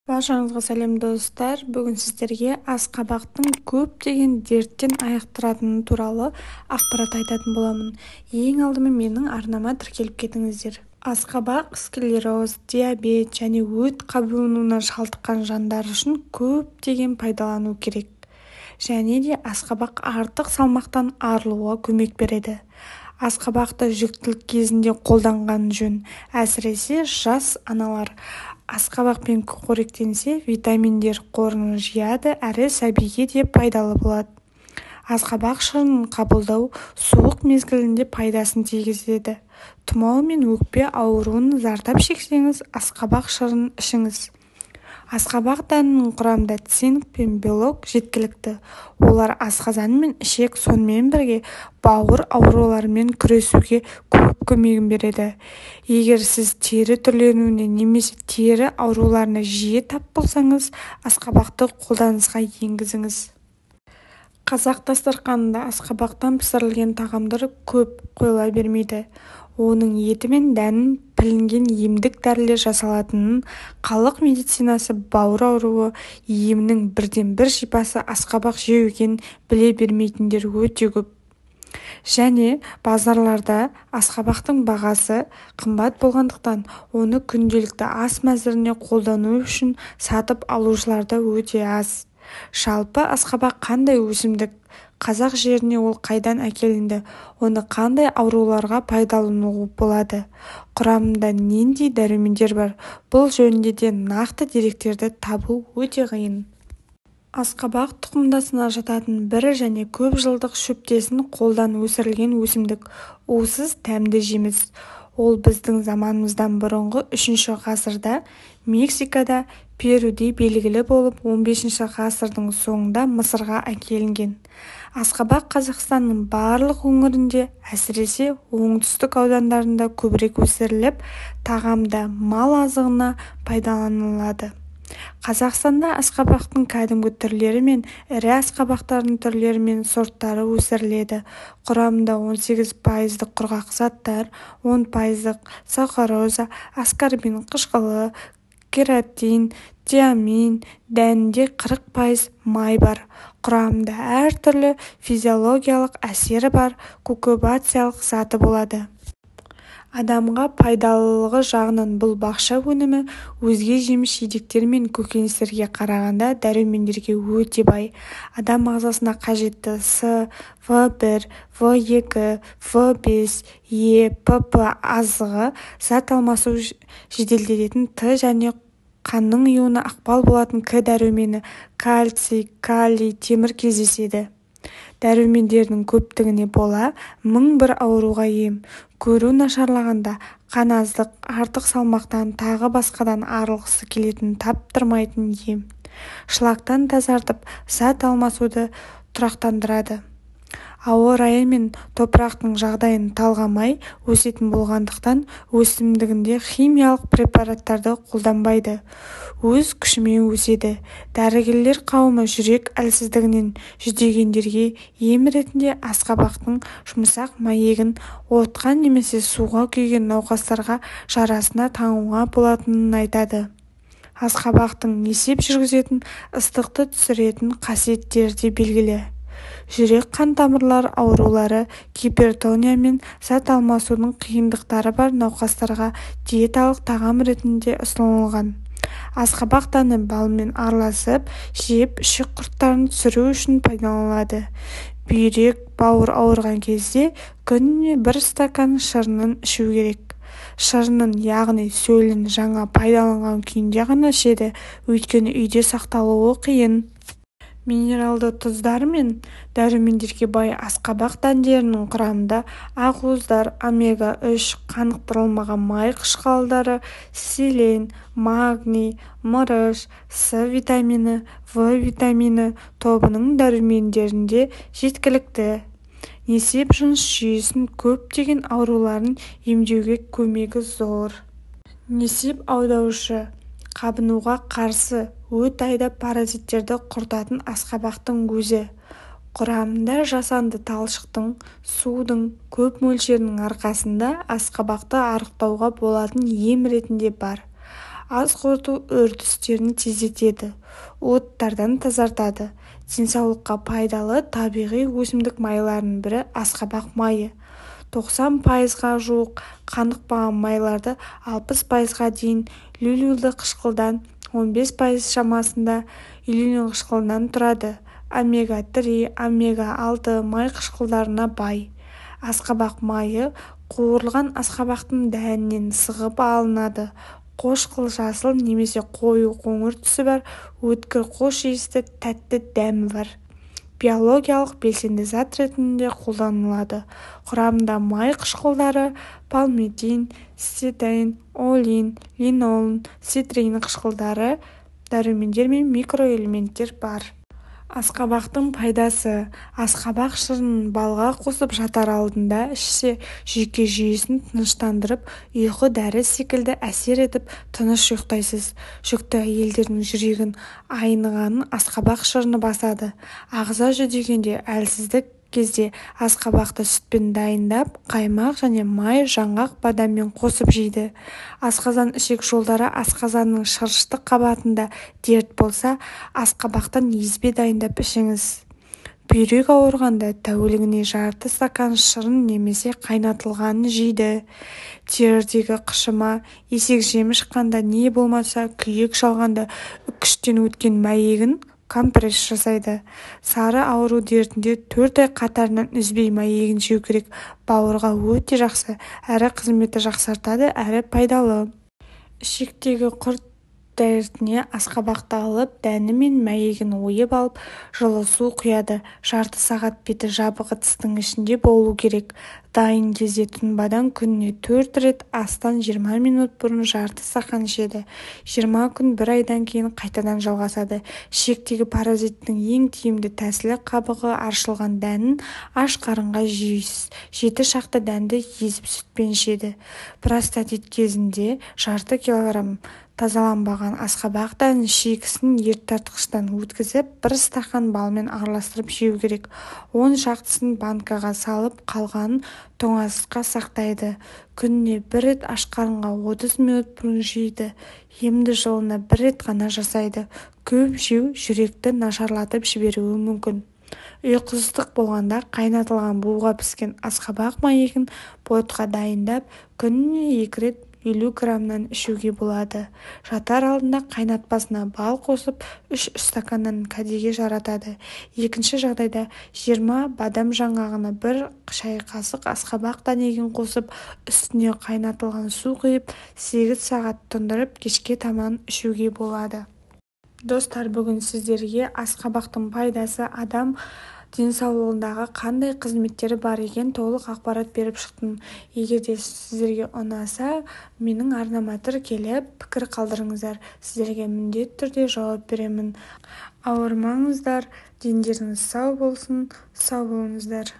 Баршаңызға сәлем, достар! Бүгін сіздерге асқабақтың көптеген дерттен айықтыратыны туралы ақпарат айтатын боламын. Ең алдымен менің арнама тіркеліп кетіңіздер. Асқабақ склероз, диабет және өт қабынуына шалдыққан жандар үшін көптеген пайдалану керек. Және де асқабақ артық салмақтан арылуға көмек береді. Асқабақты жүктілік кезінде қолданған жөн, әсіресе жас аналар. Асқабақпен қоректенсе, витаминдер қорын жияды әрі сәбиге де пайдалы болады. Асқабақ шырынын қабылдау суық мезгілінде пайдасын тигізеді. Тұмау мен өкпе ауруын зардап шексеңіз, асқабақ шырынын ішіңіз. Асқабақ дәнінің құрамында цинк пен белок жеткілікті. Олар асқазан мен ішек, сонымен бірге бауыр ауруларымен күресуге көп көмегін береді. Егер сіз тері түрленуіне немесе тері ауруларына жиі тап болсаңыз, асқабақты қолданысқа енгізіңіз. Қазақ дастарқанында асқабақтан пісірілген тағамдар көп қойыла бермейді. Оның еті мен дәнін пілінген емдік дәрілер жасалатынын, халық медицинасы бауыр ауруы емінің бірден-бір шипасы асқабақ жеу екенін біле бермейтіндер өте көп. Және базарларда асқабақтың бағасы қымбат болғандықтан, оны күнделікті ас мәзіріне қолдану үшін сатып алушылар да өте аз. Жалпы, асқабақ қандай өсімдік? Қазақ жеріне ол қайдан әкелінді? Оны қандай ауруларға пайдалануға болады? Құрамында нендей дәрумендер бар? Бұл жөнінде де нақты деректерді табу өте қиын. Асқабақ тұқымдасына жататын бір және көп жылдық шөптесін қолдан өсірілген өсімдік. Уысыз дәмді жеміс. Ол біздің заманымыздан бұрынғы үшінші ғасырда Мексикада, Перуде белгілі болып, 15 ғасырдың соңында Мысырға әкелінген. Асқабақ Қазақстанның барлық өңірінде, әсіресе оңтүстік аудандарында көбірек өсіріліп, тағамда, мал азығына пайдаланылады. Қазақстанда асқабақтың кәдімгі түрлері мен ірі асқабақтардың түрлері мен сорттары өсіріледі. Құрамында 18 пайыздық құрғақ заттар, 10 пайыздық сахароза, аскорбин қышқылы, кератин, тиамин, дәнінде 40% май бар. Құрамында әртүрлі физиологиялық әсері бар кукурбациялық заты болады. Адамға пайдалылығы жағынан бұл бақша өнімі өзге жеміс-жидектер мен көкөністерге қарағанда дәрумендерге өте бай. Адам ағзасына қажетті С, В1, В2, В5, Е, ПП азығы, зат алмасу жеделдететін Т және қанның ұюына ықпал болатын К дәрумені, кальций, калий, темір кездеседі. Дәрумендерінің көптігіне бола мың бір ауруға ем. Көру нашарлағанда, қан аздық, артық салмақтан, тағы басқадан арылғысы келетін таптырмайтын ем. Шлактан тазартып, зат алмасуды тұрақтандырады. Ауа райы мен топырақтың жағдайын талғамай өсетін болғандықтан, өсімдігінде химиялық препараттарды қолданбайды. Өз күшімен өседі. Дәрігерлер қауымы жүрек әлсіздігінен жүдегендерге ем ретінде асқабақтың жұмсақ мәйегін отқа немесе суға күйген науқастарға жарасына таңуға болатынын айтады. Асқабақтың несеп жүргізетін, ыстықты түсіретін қасиеттері де белгілі. Жүрек-қан тамырлар аурулары, гипертония мен зат алмасудың қиындықтары бар науқастарға диеталық тағам ретінде ұсынылған. Асқабақ дәні балмен араласып жеп, ішек құрттарын түсіру үшін пайдаланылады. Бүйрек, бауыр ауырған кезде күніне бір стакан шырынын ішу керек. Шырынын, яғни сөлін жаңа пайдаланған күйінде ғана ішеді, өйткені үйде сақталуы қиын. Минералды тұздар мен дәрумендерге бай асқабақ дәндерінің құрамында ақуыздар, омега-3 қанықтырылмаған май қышқылдары, селен, магний, мырыш, С витамині, В витамині тобының дәрумендерінде жеткілікті. Несеп жыныс жүйесінің көптеген ауруларын емдеуге көмегі зор. Несеп айдаушы, қабынуға қарсы, өт айдап паразиттерді құртатын асқабақтың өзі. Құрамында жасанды талшықтың, судың көп мөлшерінің арқасында асқабақты арықтауға болатын ем ретінде бар. Ас қорыту үрдістерін тездетеді, уыттардан тазартады. Денсаулыққа пайдалы табиғи өсімдік майларының бірі асқабақ майы. 90%-ға жуық қанықпаған майларды, 60%-ға дейін люлилді қышқылдан, 15% шамасында илюлин қышқылынан тұрады. Омега-3, омега-6 май қышқылдарына бай. Асқабақ майы қуырылған асқабақтың дәнінен сығып алынады. Қошқыл жасыл немесе қою қоңыр түсі бар, өткір хош иісті, тәтті дәмі бар. Биологиялық белсенді зат ретінде қолданылады. Құрамында май қышқылдары, пальмитин, стеатин, олеин, линолен, цетрин қышқылдары, дәрумендер мен микроэлементтер бар. Асқабақтың пайдасы. Асқабақ шырынын балға қосып жатар алдында ішсе, жүйке жүйесін тыныштандырып, ұйқы дәрі секілді әсер етіп, тыныш ұйықтайсыз. Жүкті әйелдердің жүрегін айнығанын асқабақ шырыны басады. Ағза жүдегенде, әлсіздік кезде асқабақты сүтпен дайындап, қаймақ және май, жаңғақ, бадаммен қосып жейді. Асқазан-ішек жолдары, асқазанның шырышты қабатында дерт болса, асқабақтан езбе дайындап ішіңіз. Бүйрек ауырғанда тәулігіне жарты стакан шырын немесе қайнатылғанын жейді. Терідегі қышыма, есек жемі шыққанда, не болмаса күйек шалғанда үккіштен өткен мәйегін компресс жасайды. Сары ауру дертінде 4 ай қатарынан үзбей мәйегін жеу керек. Бауырға өте жақсы, әрі қызметті жақсартады, әрі пайдалы. Ішектегі құрт дертіне асқабақты алып, дәні мен мәйегін ойып алып, жылы су құяды. Жарты сағат беті жабық ыдыстың ішінде болу керек. Дайын кезде тұнбадан күніне 4 рет астан 20 минут бұрын жарты стақан ішеді. 20 күн, бір айдан кейін қайтадан жалғасады. Ішектегі паразиттің ең тиімді тәсілі қабығы аршылған дәнін аш қарынға жейсіз. 7 шақты дәнді езіп сүтпен ішеді. Простатит кезінде жарты килограмм тазаланбаған асқабақ дәнін шикісін ертартқыштан өткізіп, бір стақан балмен араластырып жеу керек. 10 шақтысын банкаға салып, қалғанын тоңазытқышта сақтайды. Күніне бір рет аш қарынға 30 минут бұрын жейді. Емді жылына бір рет қана жасайды. Көп жеу жүректі нашарлатып жіберуі мүмкін. Ұйқысыздық болғанда қайнатылған буға піскен асқабақ мәйегін ботқа дайындап, күніне 2 рет 50 граммнан ішуге болады. Жатар алдында қайнатпасына бал қосып 3 стаканнан кәдеге жаратады. Екінші жағдайда 20 бадам жаңғағына 1 шай қасық асқабақ дәнегін қосып, үстіне қайнатылған су құйып, 8 сағат тұндырып, кешке таман ішуге болады. Достар, бүгін сіздерге асқабақтың пайдасы, адам денсаулығындағы қандай қызметтері бар екен толық ақпарат беріп шықтым. Егер де сіздерге ұнаса, менің арнама тіркеліп, пікір қалдырыңыздар. Сіздерге міндетті түрде жауап беремін. Ауырмаңыздар, дендеріңіз сау болсын, сау болыңыздар.